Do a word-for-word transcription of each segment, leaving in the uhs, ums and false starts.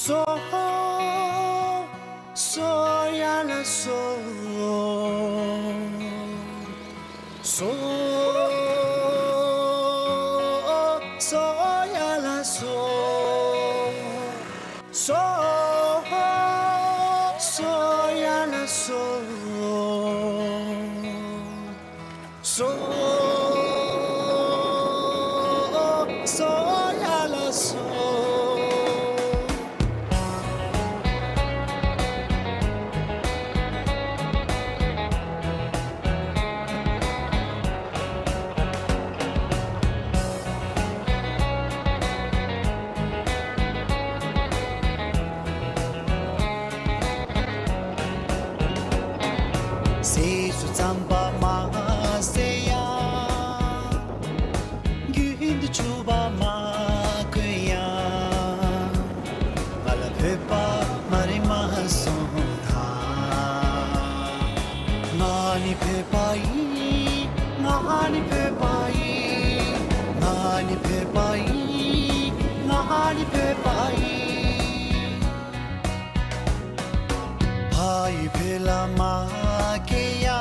སོ། སོ་ཡ་ལ་སོ། སོ། སོ་ཡ་ལ་སོ། སོ། སོ་ཡ་ལ་སོ། སོ། སོ་ཡ་ལ་སོ། ཟས་སུ་རྩམ་པ་མ་ཟས་ཡ། རྒྱུན་དུ་ཕྱུ་པ་མ་གོན་ཡ། ང་ལ་བོད་པ་མ་རེད་མ་གསུངས་དང་། ང་ནི་བོད་པ་ཡིན། ང་ནི་བོད་པ་ཡིན། ང་ནི་བོད་པ་ཡིན། ང་ནི་བོད་པ་ཡིན། ཕ་ཡུལ་བོད་ལ་མ་སྐྱེས་ཡ།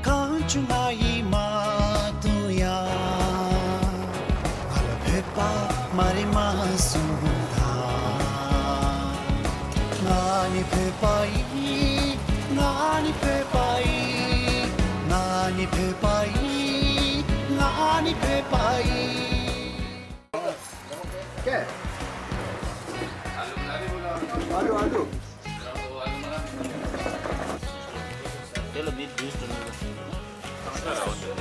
གང་བྱུང་ང་ཡིས་མ་བཏུང་ཡ། ང་ལ་བོད་པ་མ་རེད་མ་གསུངས་དང་། ང་ནི་བོད་པ་ཡིན། ང་ནི་བོད་པ་ཡིན། ང་ནི་བོད་པ་ཡིན། ང་ནི་བོད་པ་ཡིན། ཨ་ལུ། ཨ་ལུ། དེ་ལ་མི་བུད་འགྲོ་ནི།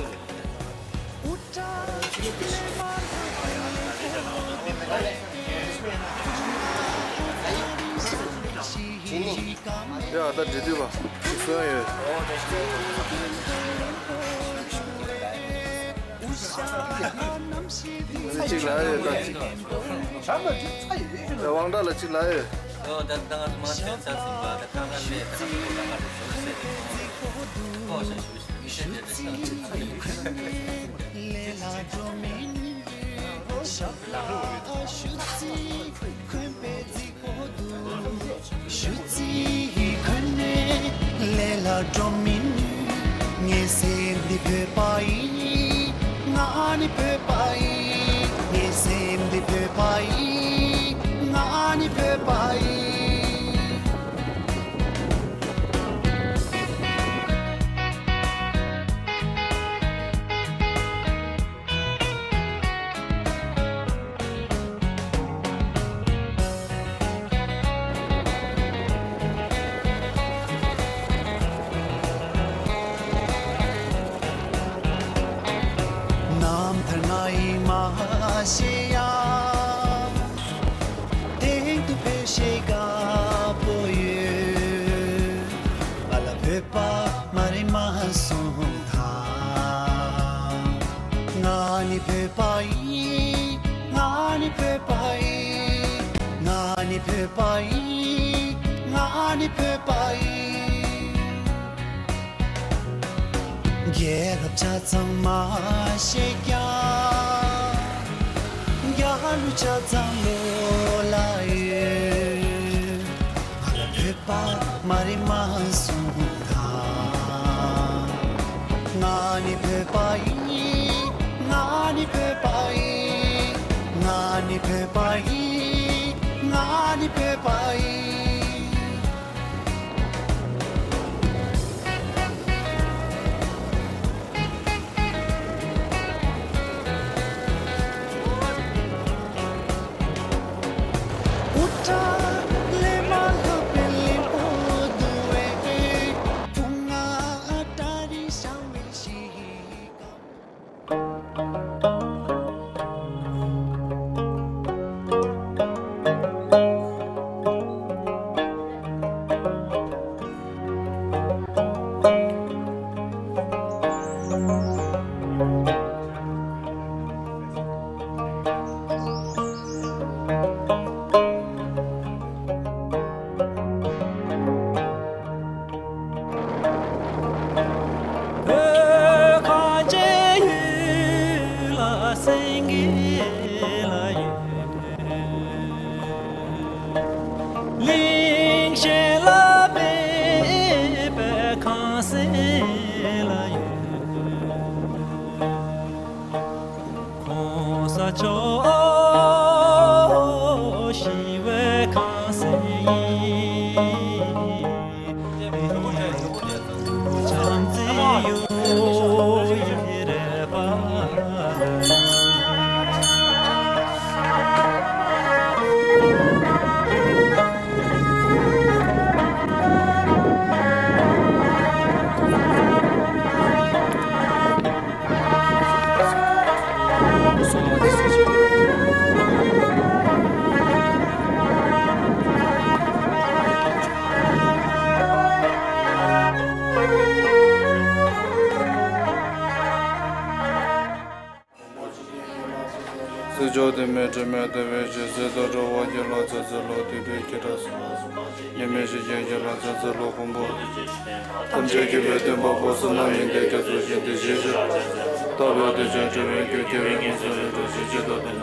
ཡ་ད་འབྲི་དུས་པ་སོན་ཡོད། གཅིག་ལ་ཡོད་ད། དབང་གྲགས་ལ་གཅིག་ལ་ཡོད། ལས་ལ་འགྲོ་མི་ནུས། ངའི་སེམས་འདི་བོད་པ་ཡིན། ང་ནི་བོད་པ་ཡིན། ངའི་སེམས་འདི་བོད་པ་ཡིན། ང་ནི་བོད་པ་ཡིན། རྣམ་ཐར་ང་ཡིས་མ་ཤེས་ཡ། སྟེང་དུ་ཕེབས་ཤེས་དགའ་པོ་ཡོད། ང་ལ་བོད་པ་མ་རེད་མ་གསུངས་དང་། ང་ནི་བོད་པ་ཡིན། ང་ནི་བོད་པ་ཡིན། ང་ནི་བོད་པ་ཡིན། ང་ནི་བོད་པ་ཡིན། རྒྱལ་རབས་ཆ་ཚང་མ་ཤེས་ཀྱང་། རྒྱལ་གླུ་ཆ་ཚང་ལོ་ལ་ཡོད། ང་ལ་བོད་པ་མ་རེད་མ་གསུངས་དང་། ང་ནི་བོད་པ་ཡིན། ང་ནི་བོད་པ་ཡིན། ང་ནི་བོད་པ་ཡིན། ང་ནི་བོད་པ་ཡིན། གཞན་ལ་མེད་པའི་ཁང་སེང་ལ་ཡོད། གོང་ས་མཆོག་ཞི་བའི་ཁང་སེང་ཡིན། བྱམས་བརྩེའི་གཡུ་ཡི་རལ་པ། སྲིད་མཆོག་དེ་མིན་དྲི་མེད་དེ་བས་ཞི་བསིལ་དུ་འགྲོ་བ་ཡིད་ལ་ཚོད་ཚོད་ལོ་དུས་དུས་ཁྱེད་རང་སོང་། ཉི་མའི་ཞིག་རྒྱན་གྱི་ལ་ཚོད་ཚོད་ལོ་ཀུན་པོ། ཐམས་ཅད་ཀྱི་བའི་སྟོན་པ་པོ་བསོད་ནམས་ཡོན་ཏན་རྒྱ་མཚོ་བཞིན་དུ་ཞི་བྱེད། ལྟ་བའི་དུས་ཆེན་དྲི་བའི་རྒྱུ་སྐྱེ་བའི་ངོ་སོ་ལས་འགྲོ་ཞི་བྱེད་དོ་དམ་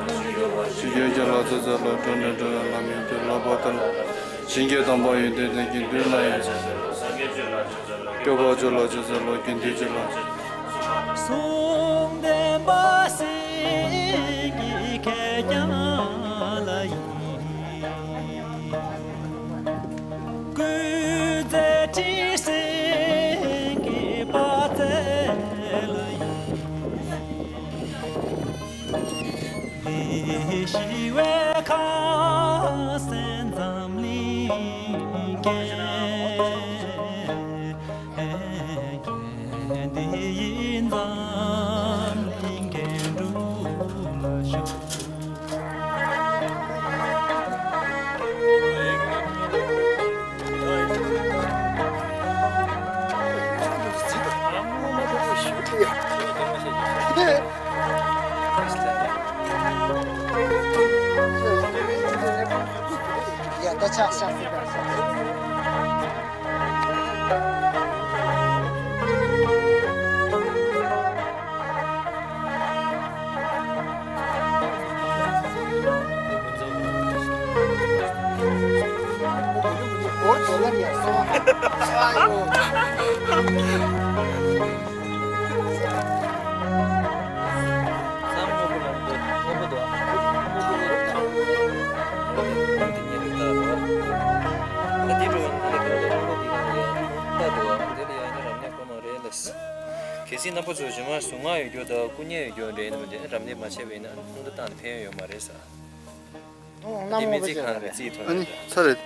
ཞི་རྒྱན་གྱི་ལ་ཚོད་ཚོད་ལོ་འགྲོ་ནས་འགྲོ་བའི་ལམ་ཡོན་ཏན་ལ་བ་དང་། ཞིང་གི་དམ་པ་ཡོན་ཏན་ལྡན་གྱི་མདུན་ལ་ཡང་། སྐྱོབ་པ་ཚོ་ལ་ཚོད་ཚོད་ལོ་རྒྱུན་མཐུད་ཅིག་ལ། གསུང་བདེན་པ་སེང་གེ་ཁེར་རྐྱང་ལ་ཡིན། སྐུ་ཚེ་ཁྲི་སེང་གེ་དཔག་ཚད་ལ་ཡིན། འདི་ཞི་བའི་ཁ་སེང་འཛམ་གླིང་རྒྱས། འདི་ཡིས་འཛམ་གླིང་རྒྱས་འགྲོ་ལ་ཤོག། ཡ་ད་ཆགས་ཤག་ཟེར་ད་ཤག་གལ་སྲིད་རྣམ་པ་ཚོ་རྗེས་མ་གཟུངས་སྔགས་ཡོད་རྒྱུ་དང་སྐུ་མཉེ་ཡོད་རྒྱུ་འདྲ་ཡིན་ན་མི་འདྲ། རབ་གནས་མ་བྱས་པ་ཡིན་ན་རླུང་རྟ་བཏང་ནས་ཕན་ཡོན་ཡོད་མ་རེད་ཟེར། དེ་སྨན་རྩིས་ཁང་གི་རྩིས་ཐོག་ནས། ཨ་ནི་ཚར་རེད།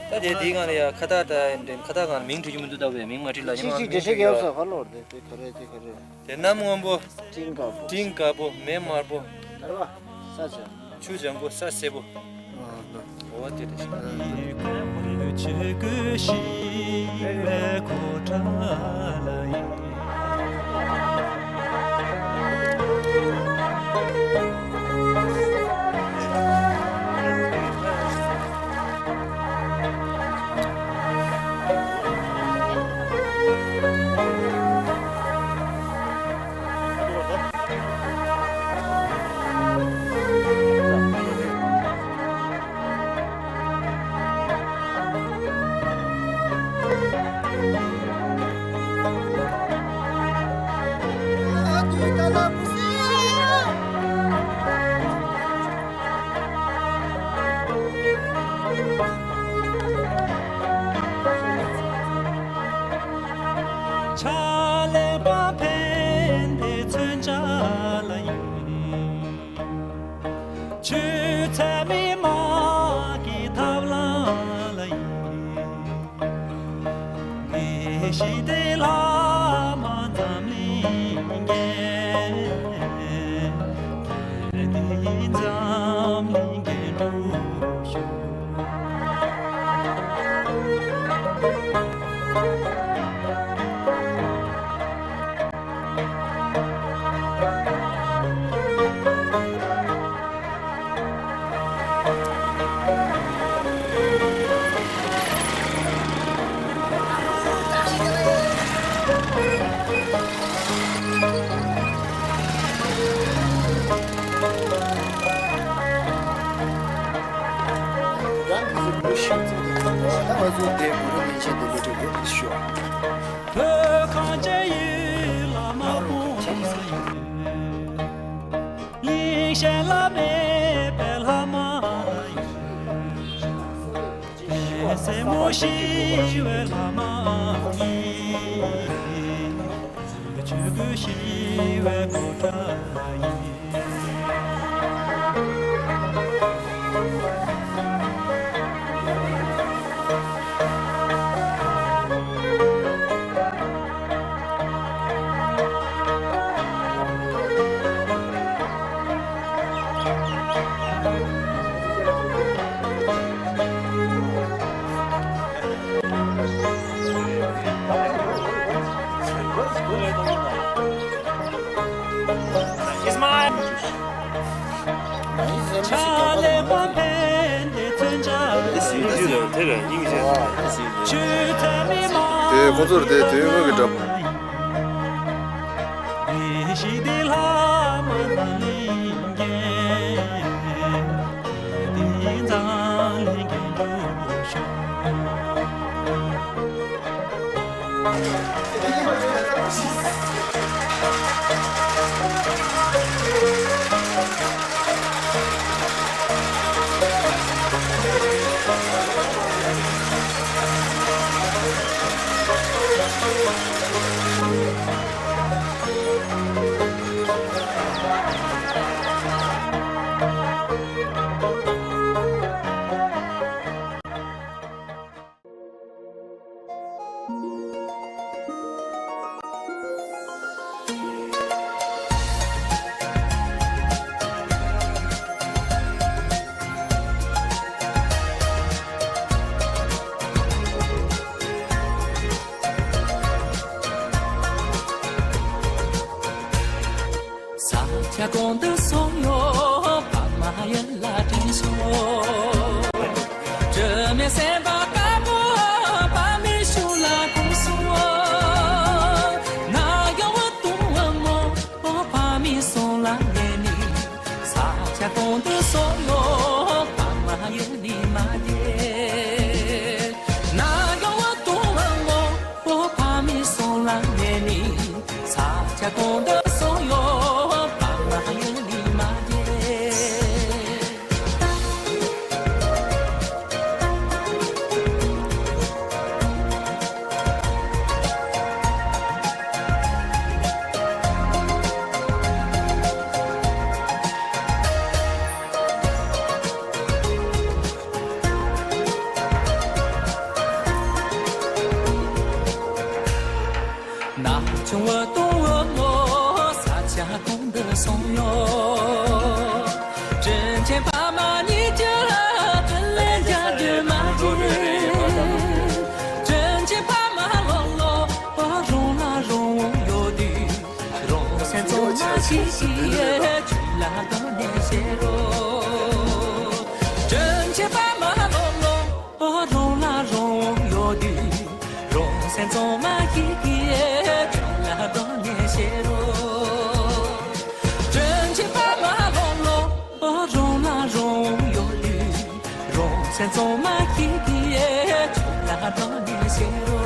ད་དེ་དེའི་སྒང་ལ་ཡ་ཁ་བཏགས་ད་འདྲེན་ཁ་བཏགས་སྒང་ལ་མིང་བྲི་རྒྱུ་མི་འདུག་ད་བས་མིང་མ་བྲིས་ལ་ཉི་མ་མིང་བྲིས་ཡོད། ཁ་ལོར་དེ་དེ་ག་རེ་དེ་ག་རེ། དེ་གནམ་སྔོན་པོ། སྤྲིན་དཀར་པོ། སྤྲིན་དཀར་པོ་མེ་དམར་པོ། ཆུ་ལྗང་པོ་ས་སེར་པོ། འོ་དེ་རེད། ཆོས་སྐུ་ཞི་བའི་གོ་ཁྲ་ལ་ཡིན། ཕྱག་ལེན་པ་ཕན་བདེ་མཚོན་བྱ་ལ་ཡིན། ཆོས་ཚད་མེད་མ་གི་ཐབས་ལམ་ལ་ཡིན། ངེས་ཤེས་དེ་ལ་མ་འཛམ་གླིང་རྒྱས། དེ་འཛམ་གླིང་རྒྱས་འགྲོ་ཤོག། ད་ང་ཚོ་དེ་གུ་རུ་སྨན་ཆེན་དུ་འགྲོ་གི་ཡོད་ཞུ། བོད་གངས་ཅན་ཡུལ་ལ་མ་སྤོང་ལ་ཡོད། གླིང་ཞལ་ལ་མེད་པའི་ལྷ་མ་ཡིན། སེར་མོ་ཞི་བའི་ལྷ་མ་ཡིན། ཆོས་སྐུ་ཞི་བའི་གོ་ཁྲ་ཡིན། དེ་ཁོ་ཚོར་དེ་དོན་དངོས་ཀྱི་འདྲ། ས་ཆ་གང་དུ་སོང་ཡོད་ཕ་མ་ཡུལ་ལ་དྲན་སོང་། དྲི་མེད་སེམས་པ་དཀར་པོ་ཕ་མའི་གཤོག་ལ་གོམས་སོང་། ན་གཡོ་བ་དུང་བ་མོ་ཕ་མའི་གསུང་ལ་ཉན་ནས། ས་ཆ་གང་དུ་སོང་ཡོད་ཕ་མ་ཡུལ་ནས་མ་བརྗེད། ན་གཡོ་བ་དུང་བ་མོ་ཕ་མའི་གསུང་ལ་ཉན་ནས། ས་ཆ་གང་དུ་སོང་ཡོད་ཕ་མ་ཡུལ་ནས་མ་བརྗེད། ན་ཆུང་བ་དུང་བ་མོ་ས་ཆ་གང་དུ་སོང་ཡོད། དྲིན་ཆེན་ཕ་མ་གཉིས་ཀྱི་དྲིན་ལན་འཇལ་རྒྱུ་མ་རེད། དྲིན་ཆེན་ཕ་མ་ལོ་ལོ་རང་ལ་རང་དབང་ཡོད་དུས། རང་སེམས་གཙང་མ་ཞིག་གིས་ཆོས་ལ་དོན་ནས་བཤད་རོགས། དྲིན་ཆེན་ཕ་མ་ལོ་ལོ་རང་ལ་རང་དབང་ཡོད་དུས། རང་སེམས་གཙང་མ་ཞིག་གིས་ཆོས་ལ་དོན་ནས་བཤད་རོགས། དྲིན་ཆེན་ཕ་མ་ལོ་ལོ་རང་ལ་རང་དབང་ཡོད་དུས། རང་སེམས་གཙང་མ་ཞིག་གིས་ཆོས་ལ་དོན་ནས་བཤད་རོགས།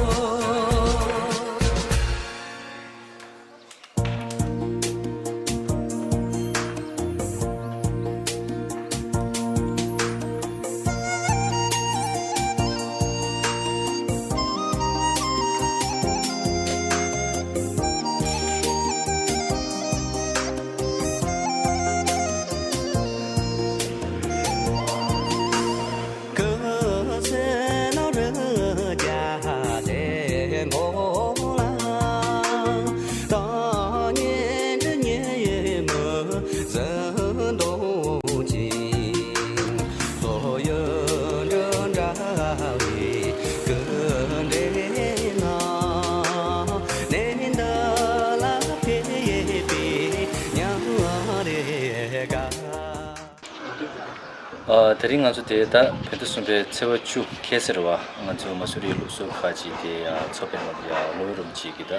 ཨ། དེ་རིང་ང་ཚོ་དེ་ད་བོད་ཟླ་གསུམ་པའི་ཚེས་པ་བཅུ་ཁ་སང་རེད་བ། ང་ཚོ་མ་སུ་རིའི་ལུགས་སྲོལ་ཁག་ཅིག་དེ་ཡ་ཚོགས་པའི་ནང་དུ་ཡ་སློབ་དཔོན་རིན་པོ་ཆེ་གི་ད་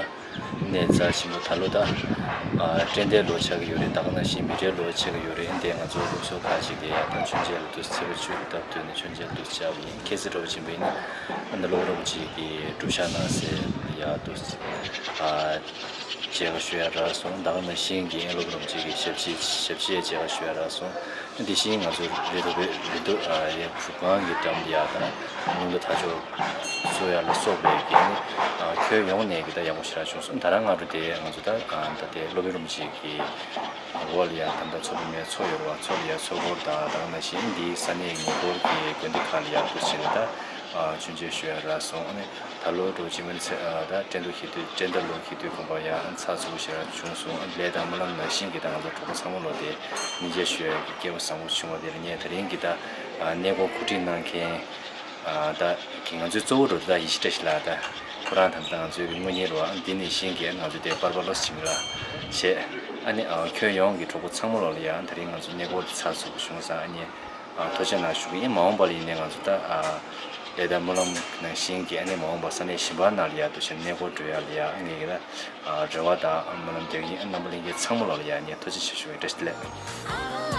གནས་རྩ་ཆེན་པོ་ད་ལོ་ད་ཨ་སྤྲེལ་ཟླའི་ལོ་ཆགས་ཀྱི་ཡོད་རེད། ད་ག་ནང་བཞིན་མེ་སྤྲེལ་ལོ་ཆགས་ཀྱི་ཡོད་རེད། འདི་ང་ཚོ་ལུགས་སྲོལ་ཁག་ཅིག་དེ་ཡ་ད་མཆོད་མཇལ་ལ་དུ་ཚེས་པ་བཅུ་སྟབས་བསྟུན་ནས་མཆོད་མཇལ་ལ་དུ་བཅར་བ་ཡིན། ཁ་སང་རེད་བ། ཕྱིན་པ་ཡིན་ན་ཨ་ནི་སློབ་དཔོན་རིན་པོ་ཆེ་གི་སྒྲུབ་ཞག་གནང་སའི་ཡ་དུ་ཨ་མཇལ་ཁ་ཞུ་ཡ་རག་སོང་། ད་ག་ནང་བཞིན་གྱི་སློབ་དཔོན་རིན་པོ་ཆེ་གི་ཞབས་ཕྱི་ཞབས་ཕྱི་མཇལ་ཁ་ཞུ་ཡ་རག་སོང་། དེ་བཞིན་ང་ཚོ་རི་ཐོག་པའི་རི་ཐོག་ཨ་ཡ་གྲུབ་ཁང་གི་འགྲམ་དུ་ཡ་ད་རླུང་རྟ་འཐག་ཕྱོགས་བཟོ་ཡ་ལ་སོགས་པའི་གི་ནི་ཨ་ཁྱོན་ཡོངས་ནས་གི་ད་ཡག་པོ་ཞེ་དྲག་བྱུང་སོང་། ད་རང་སྔ་དྲོ་དེ་ང་ཚོ་ད་ཨ་ད་དེ་སློབ་དཔོན་རིན་པོ་ཆེ་གི་འོག་ལ་ཡ་ད་ད་ཚོགས་པ་མའི་ཚོགས་ཡོད་རེད་བ། ཚོགས་ལ་ཡ་ཚོགས་འཁོར་དང་ད་ག་ནང་བཞིན་འདིའི་ས་གནས་ཉེ་འཁོར་གྱི་དགོན་སྡེ་ཁག་ལ་ཡ་འདུག་བྱས་ནས་ད་ཨ་མཆོད་མཇལ་ཞུ་ཡ་རག་སོང་། ཨ་ནི། ད་ལོ་འགྲོ་ཕྱི་མ་ཚེ་ཨ་ད་སྤྲེལ་ཟླ་ཁེ་དུས་སྤྲེལ་ཟླ་ལོ་ཁེ་དུས་དགོན་པ་ཡང་ཚགས་ཚུད་པོ་ཞེ་དྲག་བྱུང་སོང་། ལས་དང་སྨོན་ལམ་ནང་བཞིན་གྱི་ད་ང་ཚོ་གྲོགས་པོ་ཚང་མ་ལོ་དེ་ཉིན་བྱེད་ཞུ་ཡ་གི་སྐལ་བ་བཟང་པོ་བྱུང་བ་དེ་ལ་ངས་དེ་རིང་གི་ད་ཨ་གནས་སྐོར་གོ་སྒྲིག་གནང་མཁན་ཨ་ད་གི་ང་ཚོའི་གཙོ་བོ་འགྲོ་དེ་ད་ཡེ་ཤེས་བཀྲ་ཤིས་ལགས། ད་ཁོ་རང་ད་ད་ང་ཚོའི་གི་དངུལ་གཉེར་བ་འདི་ནས་བཞིན་གྱི་ང་ཚོ་དེ་པར་པར་ལོ་ཕྱི་མ་ལ་བྱས། ཨ་ནི་ཨ་ཁྱོན་ཡོངས་ཀྱི་གྲོགས་པོ་ཚང་མ་ལོ་ལ་ཡང་དེ་རིང་ང་ཚོ་གནས་སྐོར་དེ་ཚགས་ཚུད་པོ་བྱུང་སོང་། ཨ་ནི། ཨ་ཐུགས་རྗེ་གནང་ཞུ་གི་ཡིན། མ་འོངས་པ་ལ་ཡིན་ནའི་ང་ཚོ་ད་ཨ་ལས་དང་སྨོན་ལམ་ནང་བཞིན་གྱི་ཨ་ནི་མ་འོངས་པ་ས་གནས་གཞན་པ་ནང་ལ་ཡ་འདུག་བྱས་གནས་སྐོར་འགྲོ་ཡ་ལ་ཡ་ངེད་ཀྱི་ད་ཨ་རེ་བ་དང་སྨོན་ལམ་འདེབས་ཀྱི་ཡིན། རྣམ་པ་ལྷན་རྒྱས་ཚང་མ་ལ་ལ་ཡ་ངས་ཐུགས་རྗེ་ཆེ་ཞུ་གི་ཡིན། བཀྲ་ཤིས་བདེ་ལེགས།